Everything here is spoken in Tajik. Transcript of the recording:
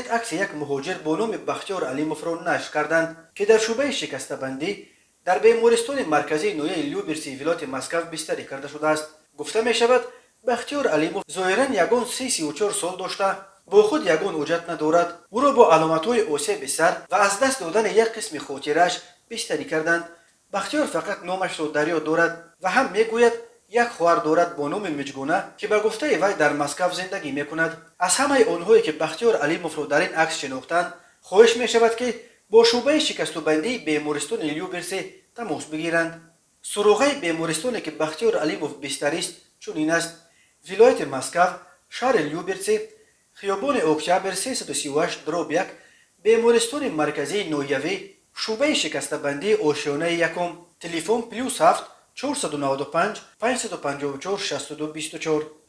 Интернет акси як муҳоҷир бо номи Бахтиёр Алимовро нашр карданд, ки дар шӯъбаи шикастабандӣ дар бемористони марказии ноҳияи Люберсии вилояти Москав бистарӣ карда шудааст. Гуфта мешавад, Бахтиёр Алимов зоҳиран ягон 34 сол дошта, бо худ ягон ҳуҷҷат надорад. Ӯро бо аломатҳои осеби сар ва аз даст додани як қисми хотирааш бистарӣ карданд. Бахтиёр фақат номашро дар ёд дорад ва ҳам мегӯяд, як хоҳар дорад бо номи Миҷгуна, ки ба гуфтаи вай дар Москав зиндагӣ мекунад. Аз ҳамаи онҳое, ки Бахтиёр Алимовро дар ин акс шинохтанд, хоҳиш мешавад, ки бо шӯъбаи шикастубандии бемористони Люберси тамос бигиранд. Суроғаи бемористоне, ки Бахтиёр Алимов бистарист, чунин аст: вилояти Москав, шаҳри Люберси, хиёбони Октябр, 338/1, бемористони марказии ноҳиявӣ, шӯъбаи шикастабандии ошёнаи якум, телефон +7 495 554 62 24.